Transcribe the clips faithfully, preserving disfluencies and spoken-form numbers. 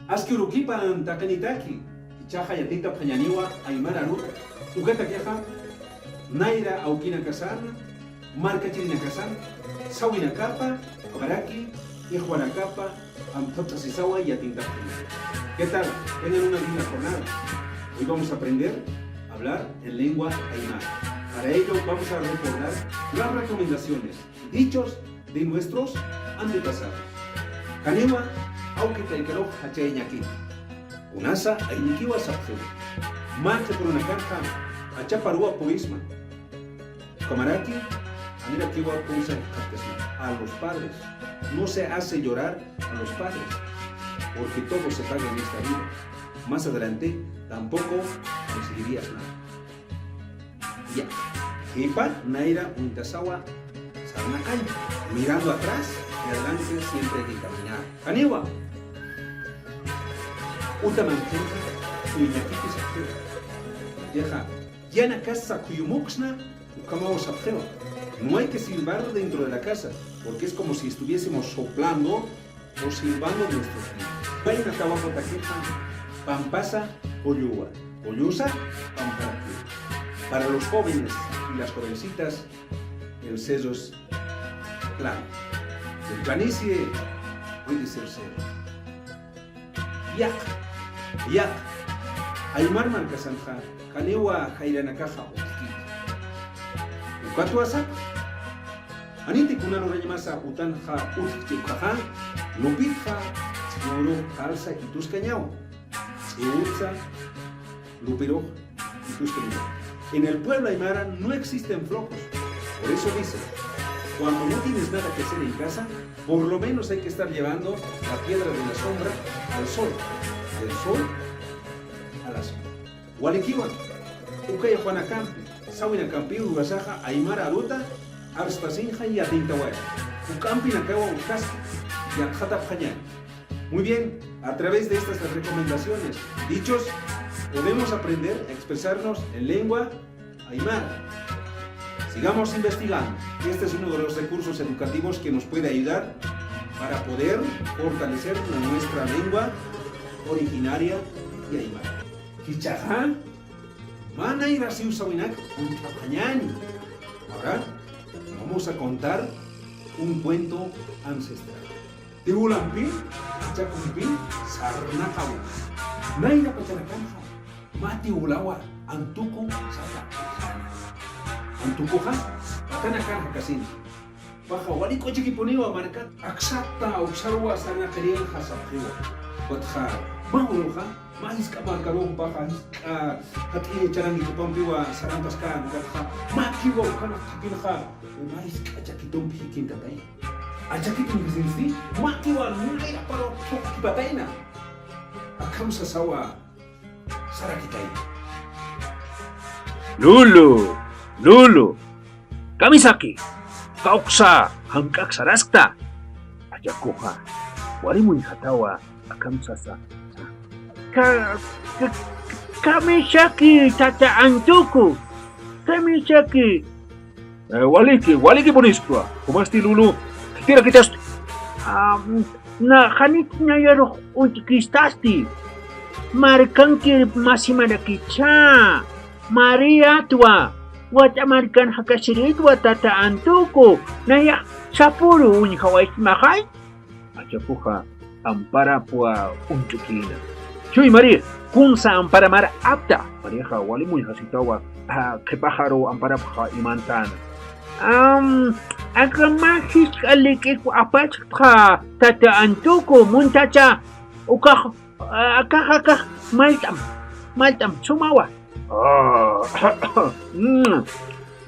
Aski urukipan taqinitaki, jichhaxa yatintapxañäniwa aymar aruta. Ukatakixa nayra awkinakasan, markachirinakasan, sawinakapa, ukhamaraki, ixwanakapa, amthaw t'asisawa yatintapxañäni. ¿Qué tal? Tengan una linda jornada. Hoy vamos a aprender a hablar en lengua aymara. Para ello vamos a recordar las recomendaciones, dichos de nuestros antepasados. Janiwa awki taykarux jach'ayañakiti. Kunasa aynikiwa sapxiwa. Mä qhipürunakanxa jachaparuwa purisma. Ukhamaraki, janirakiwa kunsa jikxatasma a los padres. No se hace llorar a los padres, porque todo se paga en esta vida. Más adelante tampoco conseguirías nada. Ya. Jipa nayra uñtasawa sarnaqañ. Mirando atrás y adelante siempre hay que caminar. Janiwa. Utamanqinxa, suyuñakipis sapxiwa. Yaxa, yanakas sakhuyumuksna, ukhamaw sapxiwa. No hay que silbar dentro de la casa, porque es como si estuviésemos soplando o silbando nuestros días. Paynatawa jutakixa, pampasa, qulluwa. Qullusa, pamparakiwa. Para los jóvenes y las jovencitas, el cerro es plano. El planicie puede ser cerro. Yaq, yaq. Aymar markasanxa, janiwa jayranakaxa utjkiti. Ukatwa sat. Janiti kunan urañamasa utanxa utjkchi ukhaxa, lupitxa, ch'urux qalsa ituskañawa. Ch'urutsa, lupirux, ituskañawa. En el pueblo aymara no existen flojos. Por eso dice, cuando no tienes nada que hacer en casa, por lo menos hay que estar llevando la piedra de la sombra al sol, del sol a la sombra. Walikiwa, ukaya Juanakampi, sawinakampi uruwasaxa aymar aruta, arspasinxa yatintawaya. Ukampinakawa utjkasti, yatxatapxañäni. Muy bien, a través de estas recomendaciones, dichos, podemos aprender a expresarnos en lengua aymara. Sigamos investigando. Este es uno de los recursos educativos que nos puede ayudar para poder fortalecer nuestra lengua originaria y aymara. Jichhaxa, mä nayra siw sawinak uñt'apxañäni. Ahora vamos a contar un cuento ancestral. Tiwulampi, achakumpi, sarnaqawi. Nayra pachanakanxa, mä tiwulawa Antuku sata. Antukuxa, patanakan jakasinti. Paxa wali k'uchikipuniwa markat, aksata uksaruwa sarnaqirinxa sapxiwa. Ukatxa, mä uruxa, mä jisk'a markaruw paxa, jisk'a jat'iña charangi jupampiwa sarantaskän, ukatxa, mä kiwa ukhanax thakhinxa, mä jisk'a chakitumpi jikintatay. Achakitun jisinsti, mä kiwa nayraparu thukipatayna. Akham sasawa sarakitayna. Lulu, Lulu, kamisaki, kawksa, jank'ak saraskta. Achakuxa, wali muñjatawa, akham sasa. Ka, ka, kamisaki, tata Antuku, kamisaki. Eh, waliki, walikipuniskwa. Jumasti Lulu, khitirakitasti. Ah, na, janit nayarux uñt'kistasti. Markankir masimarakitsa. Mariatwa. Wat'a markan jakasiritwa tata Antuku. Nayax sapüru uñjawaysmaxay. Achakuxa amparapwa uñt'kina. Chuy María, kunsa ampara mara apta. Mariaxa wali muñjasitawa, ah, qhipaxaru amparapxa imantäna. Am, aka mä jisk'a lik'iku apachtxa tata Antuku, muntacha, ukax, ah, akax, akax, mallt'am, mallt'am, sumawa. Ah, mm.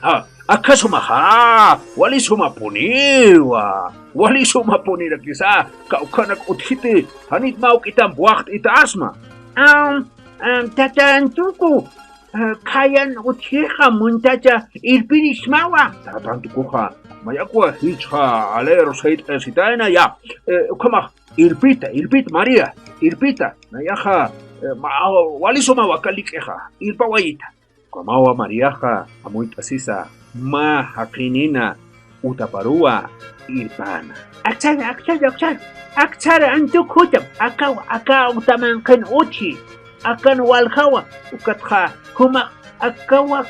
Ah, akha sumaxa, wali sumapuniwa, wali sumapunirakisa, kawkhanak utjiti, janit mä juk'itamp waxt'itasma. Am, am, tata Antuku, ah, khayan utjixa muntacha irpirismawa. Tata Antukuxa, mayakwa jichha alero sayt'asitayna ya, eh, ukhamax, irpita, irpita, María, irpita, nayaxa, eh, ma-, wali sumawa aka lik'ixa, irpawayita. Ukhamawa Mariaxa amuyt'asisa mä jaqinina utaparuwa. irpana. Akchar, akchar, akchar, akchar, Antuku jucham, akaw, akaw tamanqin utji, akan waljawa, ukatxa, jumax, akawa,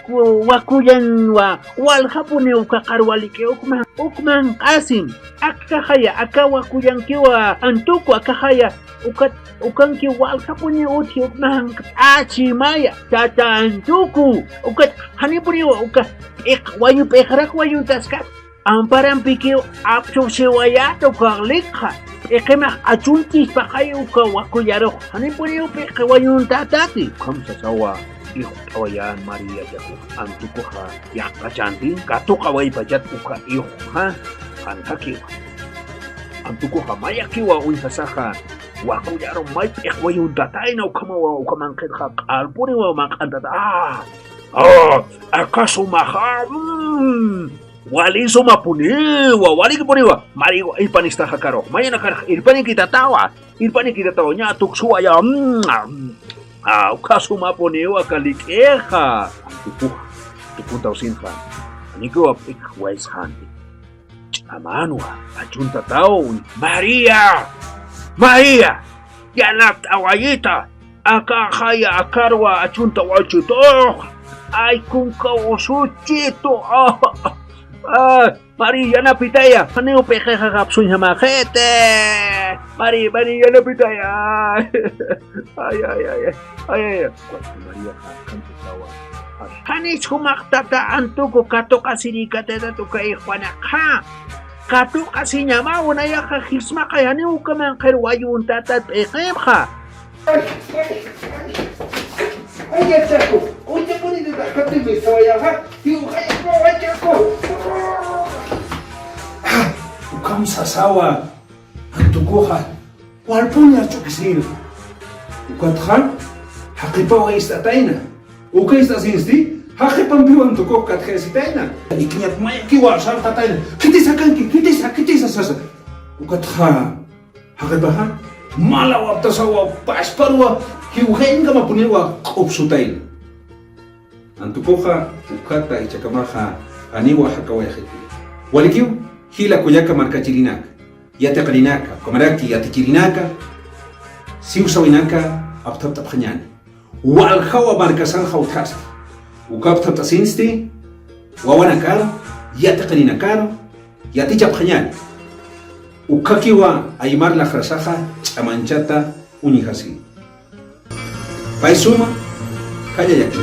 wakullanwa, waljapuni uka qarwa lik'i ukman, ukman q'asim, akajaya, akawa kullankiwa, Antuku, akajaya, ukat, ukanki waljapuni utji ukman q'achi maya, tata Antuku, ukat, janipuniwa, uka, p'iq wayu, p'iqraq wayuntaskat, amparampikiw apsusiwayat uka likxa, p'iqimax achuntix paqay uka wakullarux, janipuniw p'iqi wayuntatati. Ukham sasawa, ijt'awayän María Yaku, Antukuxa, yaqachantin, katuqawaypachat uka ijxa, janjakiwa. Antukuxa, mayakiwa uñjasaxa, wakullaru may p'iq wayuntatayna ukhamawa, ukhamanqitxa, q'alpuniwa maq'antata, ah, ah, akasumaxa, mm. Wali sumapuniwa, walikipuniwa, mariwa, irpanistaxa karux, mayanakarax, irpanikitatawa, irpanikitatawa, ña tuksuwaya, mm, ah, uka sumapuniwa, aka lik'ixa. Antukuxa, tukuntaw sinxa, janikiwa p'iq waysxanti. Ch'amanwa, achuntataw, María, María, yanapt'awayita, akajaya, akarwa, achuntawaychitux, ay, kunkaw usuchitu, ah, ah, María, yanapitaya, janiw p'iqixa apsuñjamaxiti, María, María, yanapitaya, ay, ay, ay, ay, ay, ay, ay. María, janis jumax tata Antuku katuqasirïkataytat uka ijwanakxa. Katuqasiñamaw, nayaxa jismaqay, janiw ukamanqir wayuntatat p'iqimxa. Ay, ay, ay, ay, yachaku, uñchapuni tuta, katimi sawayaxa, jiw, ay, ay, yachaku. Ah, ukham sasawa, Antukuxa, walpun yach'ukisïna. Ukatxa, jaqipaw ist'atayna. Uka ist'asinsti, jaqipampiw Antukux katjayasitayna. Ikiñat mayakiwa sartatayna. Khitisa kanki, khitisa, khitisa sasa. Ukatxa, jaqipaxa, malawaptasawa, pasparwa, jiwxañkamapuniwa q'upsutayna. Antukuxa, ukhata jichhakamaxa, janiwa jakawayxiti. Walikiw, jila kullaka markachirinaka, yatiqirinaka, ukamaraki yatichirinaka, siwsawinaka apthapt'apxañäni. Waljawa markasanxa utjasti. Uka apthapt'asinsti, wawanakaru, yatiqirinakaru, yatichapxañäni. Ukhakiwa aymar laqrasaxa ch'amanchata uñjasïna. Pay suma, jallallaki.